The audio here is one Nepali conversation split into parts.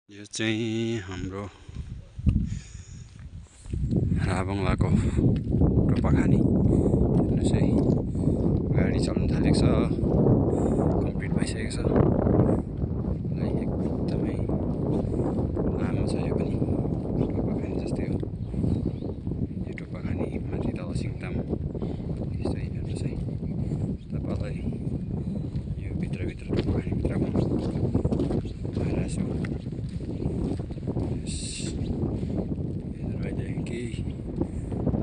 यो चाहिँ हाम्रो राबङलाको टोपाखानी चाहिँ गाडी चल्न थालेको छ, कम्प्लिट भइसकेको छ। एकदमै लामो छ, यो पनि टोपाखानी जस्तै हो। यो टोपाखानी माथि तल सिङताम यस्तै हेर्नु चाहिँ तपाईँलाई यो भित्रभित्र टोपाखानीभित्रको आइरहेको छु। अहिले केही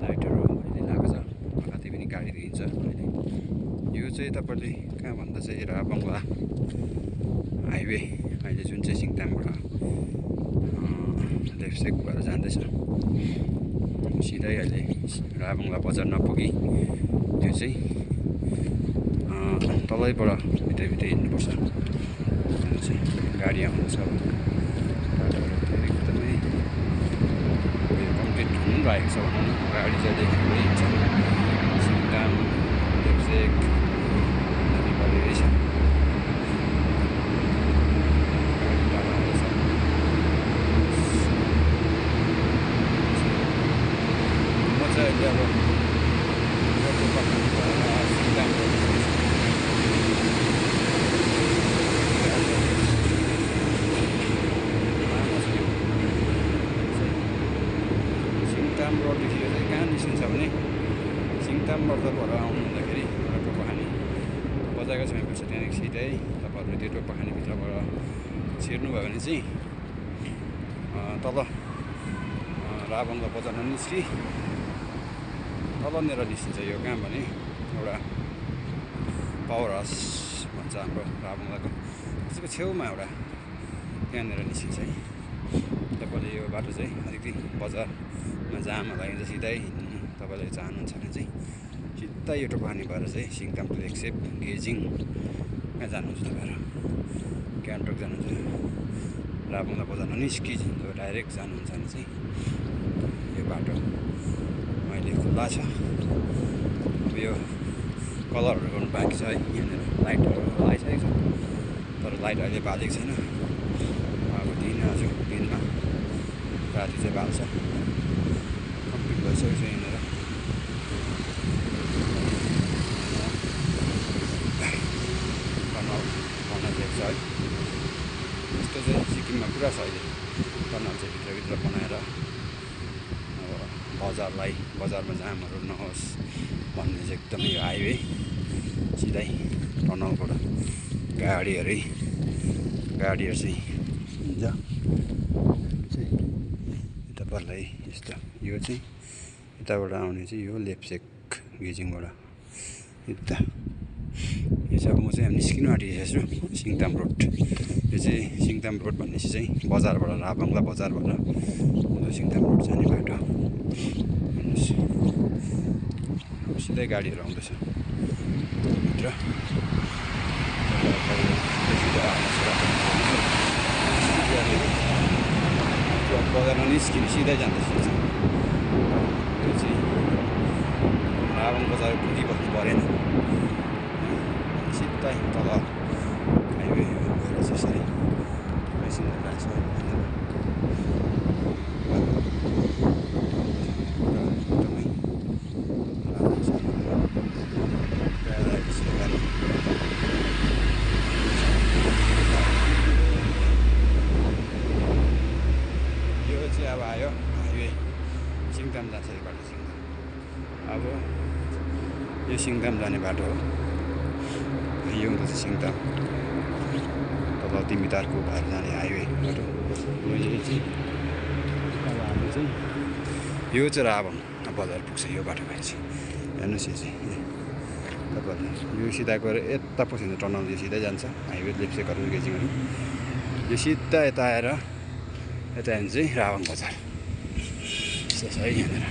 लाइटहरू अहिले लगाएको छ, कतै पनि गाडी देखिन्छ अहिले। यो चाहिँ तपाईँले कहाँ भन्दा चाहिँ राबङला हाइवे अहिले जुन चाहिँ सिङतामबाट लेफ्ट साइड भएर जाँदैछ, सिधै अहिले राबङला बजार नपुगी त्यो चाहिँ तलैबाट भित्रै हिँड्नुपर्छ। चाहिँ गाडी आउँछ, एकदमै कम्प्लिट हुनु लागेको छ भनौँ न। गाडी चाहिँ हिँड्छ, सिङताम लेप्चेक रहेछ। म चाहिँ अहिले अब टोपाखानी सिङताम सिङताम रोडदेखि चाहिँ कहाँ निस्किन्छ भने सिङतामबाट भएर आउनु हुँदाखेरि टोपाखानी बजारको छेउमा पर्छ। त्यहाँदेखि सिधै तपाईँहरूले त्यो टोपाखानीभित्रबाट छिर्नुभयो भने चाहिँ तल राबङला बजार ननिस्कि तलनिर निस्किन्छ। यो कहाँ भने एउटा पावर हाउस भन्छ हाम्रो राबङलाको त्यसको छेउमा एउटा, त्यहाँनिर निस्किन्छ है। तपाईँले यो बाटो चाहिँ अलिकति बजारमा जाममा लागि सिधै हिँड्नु तपाईँले चाहनुहुन्छ भने चाहिँ सिधै यो टोपाखानी भएर चाहिँ सिङताम लेक्सेप गेजिङ कहाँ जानुहुन्छ तपाईँहरू, गान्तोक जानुहुन्छ, राबङला बजार ननिस्कि डाइरेक्ट जानुहुन्छ भने चाहिँ यो बाटो अहिले खुल्ला छ। अब यो कलरहरू गर्नु बाँकी छ है, यहाँनिर लाइटहरू लगाइसकेको छ, तर लाइट अहिले बालेको छैन। अब दिन आज दिनमा राति चाहिँ बाल्छ, कम्प्लिट भइसकेको छ यहाँनिर। टनल दिएको छ है, यस्तो चाहिँ सिक्किममा पुरा छ अहिले। टनल चाहिँ भित्रभित्र बनाएर बजारलाई बजारमा जामहरू नहोस् भन्ने चाहिँ एकदमै यो हाइवे सिधै टनलबाट गाडीहरू चाहिँ हिँड्छ। तपाईँहरूलाई यस्तो यो चाहिँ यताबाट आउने चाहिँ यो लेप्चेक गेजिङबाट यता यो चाहिँ अब म चाहिँ निस्किनु आँटिसकेको छु सिङताम रोड। यो चाहिँ सिङताम रोड भनेपछि चाहिँ बजारबाट राबङला बजारबाट सिङताम रोड जाने बाटो। अब सिधै गाडीहरू आउँदैछ भित्र, बजार ननिस्किनु सिधै जाँदैछ। त्यो चाहिँ राबङ बजार पुगिबस्नु परेन, सिधै तल हाइवे भएर चाहिँ यसरी मेसिनहरू लाग्छ। अब आयो हाइवे सिङताम जान्छ यो बाटो। सिङताम अब यो सिङताम जाने बाटो हो, यो हुँदैछ सिङताम तल तिमीतारको भएर जाने हाइवे बाटो। यो चाहिँ अब हामी चाहिँ यो चाहिँ राबङ बजार पुग्छ यो बाटो भएर चाहिँ। हेर्नुहोस् यो चाहिँ तपाईँहरूले यो सिधा गएर यता पसिन्छ टनल, यो सिधै जान्छ हाइवे लेप्चेकहरू गेजिङहरू। यो सिधा यता आएर यता हेर्नु चाहिँ राबङ बजार यस्तो छ है यहाँनिर।